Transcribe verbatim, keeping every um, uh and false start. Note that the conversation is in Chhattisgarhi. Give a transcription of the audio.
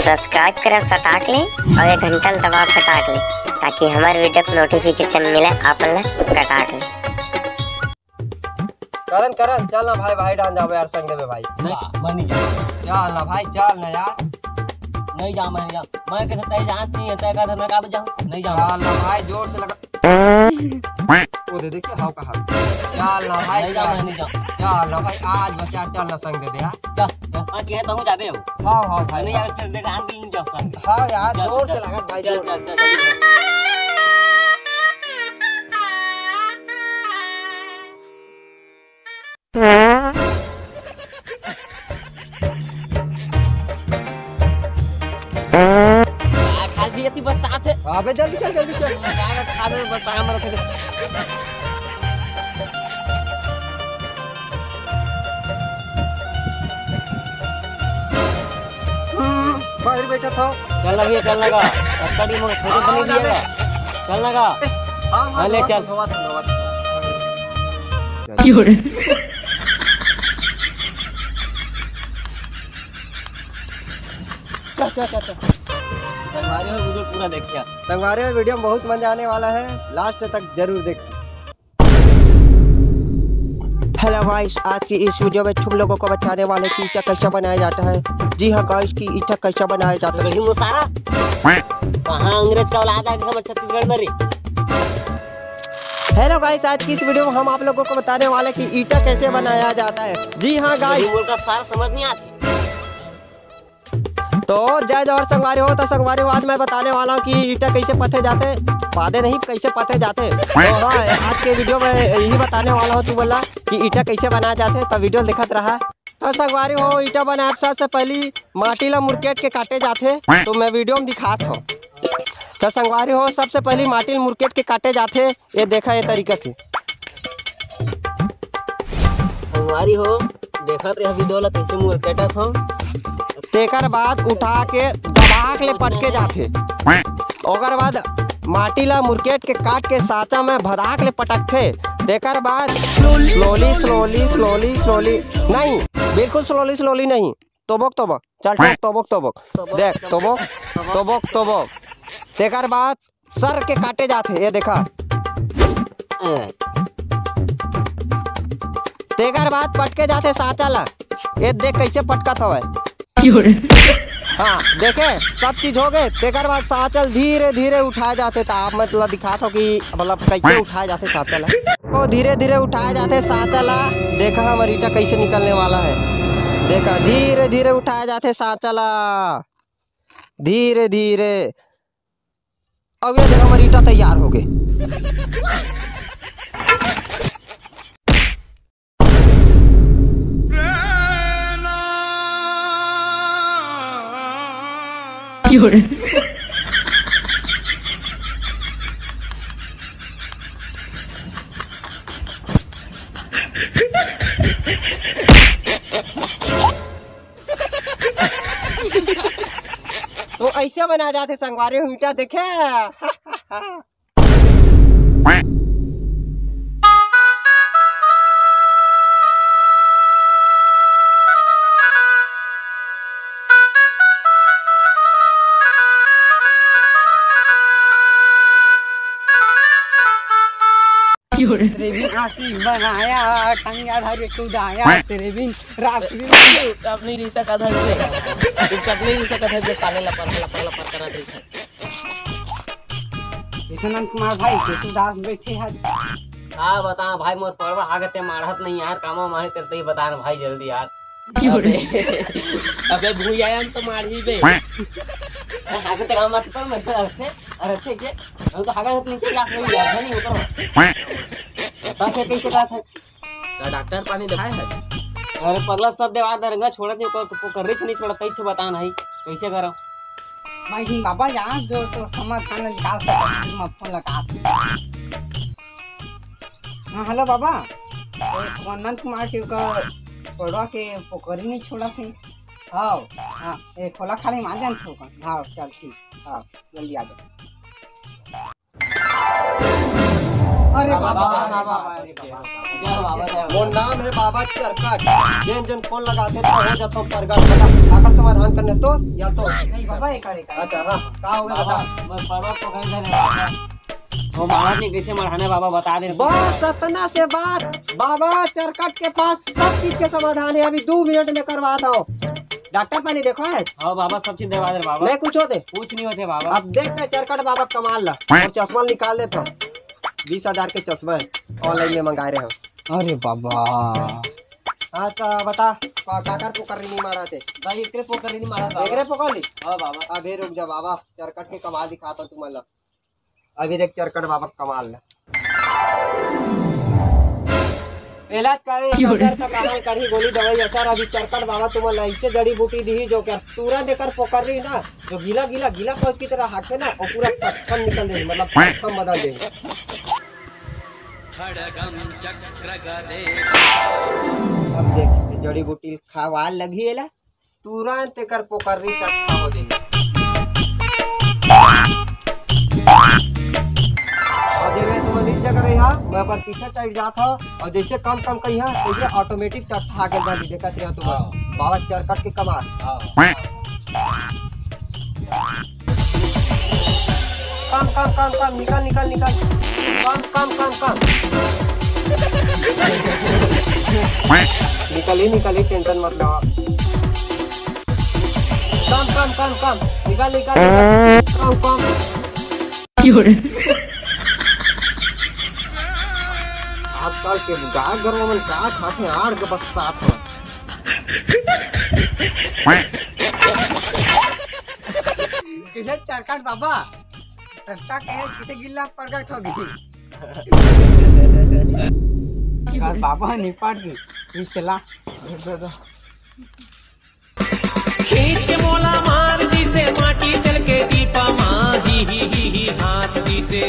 सब्सक्राइब करा सटाक ले अउ ये घंटा ल दबा फटाक ले, ताकि हमर वीडियो के नोटिफिकेशन मिले आप मन ल कटाक ले। करन, करन, चल ना भाई, भाई डाल जाबे यार, संग देबे भाई। नहीं, मैं नहीं जाऊँ। चल ना भाई, चल ना यार। नहीं जाऊँ, मैं नहीं जाऊँ। मैं कैसे तय जांच नहीं है, तय का धरना का बजाऊँ? नहीं जाऊँ। चल ना भाई, जोर से लगा। वो दे दे के हाव का हाव। चल ना भाई, नहीं जाऊँ, चल। मैं नहीं जाऊँ। चल ना भाई, आज बस यार, चल ना संग दे दे यार। चल, चल। हाँ, कहे तो हूँ जाबे हो। हाँ, हाँ भाई, नहीं हाँ। जाबे, फिर देख, हम भी नहीं जाऊँ संग। हाँ यार, चल, जोर चल। से लगा भाई, चल, जोर। चल, चल, चल। आ, खा भी इतनी बरसात है। अबे जल्दी चल, जल्दी चल। क्या खा रहे हो? बस आराम रखे। हम्म, बाहर बैठा था। चल ना भैया, चल ना का। अच्छा, टीम छोटे से नहीं दिया का। चल ना का। हाँ, हाँ, हाँ, ले धोवा, चल। धोवा, धोवा, धोवा। चल, चल, चल, चल। संगवारी हो, वीडियो पूरा देखिया। संगवारी हो, वीडियो में बहुत मजा आने वाला है, लास्ट तक जरूर देखना। हेलो गाइस, आज की इस वीडियो में तुम लोगों को बताने वाले कि ईंटा कैसा बनाया जाता है। जी हाँ गाइस, कि ईंटा कैसा बनाया जाता है। गढ़ी मुसारा। कहाँ अंग्रेज का औलाद आ गया हमारे छत्तीसगढ़ में रे? हेलो गाइस, आज की इस वीडियो में हम आप लोगों को बताने वाले कि ईंटा कैसे बनाया जाता है। जी हाँ गाइस। गढ़ी बोल का सारा समझ नहीं आती। तो जय जोहार संगवारी हो। तो संगवारी हो, आज मैं बताने वाला हूँ कि ईंटा कैसे पथे जाते, पादे नहीं, कैसे पथे जाते। तो हाँ, आज के वीडियो में यही बताने वाला हूँ, तू बोला कि ईंटा कैसे बनाया जाते, तो वीडियो दिखत रहा। तो संगवारी हो, ईंटा बनाए सबसे पहली माटी ला मुरकेट के काटे जाथे, तो मैं वीडियो में दिखात हूँ। तो संगवारी हो, सबसे पहली माटी ला मुरकेट के काटे जाथे, ये देखा ये तरीका से। संगवारी हो, देखत रहे वीडियो ला, कैसे मुरकेटत हो। तेकर बाद उठा के दबाक ले पटके जाथे। ओकर बाद माटी ला मुरकेट के काट के साँचा में भदाक ले पटकथे। तेकर बाद slowly, slowly, slowly, slowly, नहीं, बिल्कुल slowly, slowly नहीं, तोबक, तोबक, चल, ठोक, तोबक, तोबक, देख, तोबक, तोबक, तोबक। तेकर बाद सर के काटे जाथे, ये देखा। तेकर बाद पटके जाथे साँचा ला, ये देख कैसे पटकत हवय। हाँ, देखे, सब चीज हो गए। तेकर बाद साँचा ल धीरे धीरे उठाए जाथे, त आप मतलब दिखात हो कि मतलब कैसे उठाए जाथे साँचा ला। तो धीरे धीरे उठाए जाथे साँचा ला। देखा हमर ईंटा कैसे निकलने वाला है। देखा, धीरे धीरे उठाए जाथे साँचा ला, धीरे धीरे। अब ये देखो, हमर ईंटा तैयार हो गए। तो ऐसे बना जाथे संगवारी हो ईंटा, देखे। तेरे बिन आशिक बनाया, टंगिया धर के कुदाया, तेरे बिन राशि। चुपचाप नहीं रह सकत है, चुपचाप नहीं रह सकत है, साले लपर लपर लपर करत रही। कैसे नंद कुमार भाई, कैसे दास बैठे हैं? का बता भाई, मोर परवा हागते माढ़त नहीं यार, कामा माढ़े करते ही बता ना भाई, जल्दी यार। अबे, अबे भूया हम तो माढ़ी बे। हागते काम मत कर, मैं से रखते, अरे ठीक है, हम तो हागते नीचे जात नहीं यार, नहीं ऊपर। बता फिर कैसे बात है? का डॉक्टर पानी दिखाए है? अरे पगला, सब दवा दरंगा छोड़त नहीं, ओकर पोकरी से नहीं छोड़त, तई से बता नहीं कैसे करो। मैं ही बाबा, यहाँ जो तो समाधान निकाल सकत, मैं फोन लगा। हाँ, हेलो बाबा, तो अनंत कुमार के ओकर पड़वा के पोकरी नहीं छोड़ा थे। हाँ, हाँ, एक खोला खाली मार जान थोकन। हाँ, चल ठीक, हाँ, जल्दी आ जाओ। अरे बाबा, बाबा, बाबा, अरे बाबा। जय हो बाबा, जय हो। मोर नाम हे बाबा चरकट। जेन जेन फोन लगाथे त हो जाथों प्रगट। बता, काकर समाधान करना हे तो या तो? नहीं बाबा, एक आड़े का। अच्छा, हाँ, का हो गया बाबा, बता। मैं पर्वत पकड़ ले रहे बाबा। वो मारत नहीं, कैसे मढ़ाना हे बाबा, बता दे। बस अतना से बात। बाबा चरकट के पास सब चीज के समाधान हे, अभी दू मिनट में करवात हों। डॉक्टर पानी देखो है। हाँ बाबा, सब चीज दवा दे बाबा। नहीं कुछ होथे? कुछ नहीं होथे बाबा। अब देखते चरकट बाबा कमाल ला। अउ चश्मा निकाल देथों। बीस हजार के चश्मा हे, online में मंगाए रहे हों। अरे बाबा। हाँ, त बता, का-, काकर पोकरी नहीं मारत हे? भाई, एकरे पोकरी नहीं मारत बाबा। एकरे पोकरी? हाँ बाबा। अबे रुक जा बाबा, चरकट के कमाल दिखात हों तुमन ला। अभी देख चरकट बाबा के कमाल ला। इलाज करे, क्यों रे? असर त कहाँ करही, गोली दवाई असर। अभी चरकट बाबा तुमन ला ऐसे जड़ी बूटी दिही जो क्या तुरंत एकर पोकरी ना, जो गीला गीला गीला कोच की तरह हाथे ना, वो पूरा पत्थर निकल जाही, मतलब पत्थर बदल जाही। अब देख, ये जड़ी बूटी खवाल लगही एला, तुरंत एकर पोकरी टट्ठा हो जाही। अब देख, मैं तुमन नीचे कर रही हा, मैं अपन पीछे चढ़ जात हों, अउ जैसे कम कम कही हा, तैसे automatic टट्ठा आगे बढ़ देखत रहे तुमन। हाँ। बाबा चरकट के कमाल। हाँ। कम, कम, कम, कम, निकल, निकल, निकल। कम, कम, कम, कम। निकल ही, निकल ही, tension मत लो। कम, कम, कम, कम। निकल, निकल, निकल। कम, कम। आजकल के गाय गरवा मन का खाथे, आड़ के बस साथ में। किसे चरकट बाबा? टट्टा के किसे गिल्ला प्रगट हो गई। बाबा निपट गई, ये चला। खींच के मोला मार दिसे, माटी जल के दीपा मा ही ही ही ही हाँस दिसे।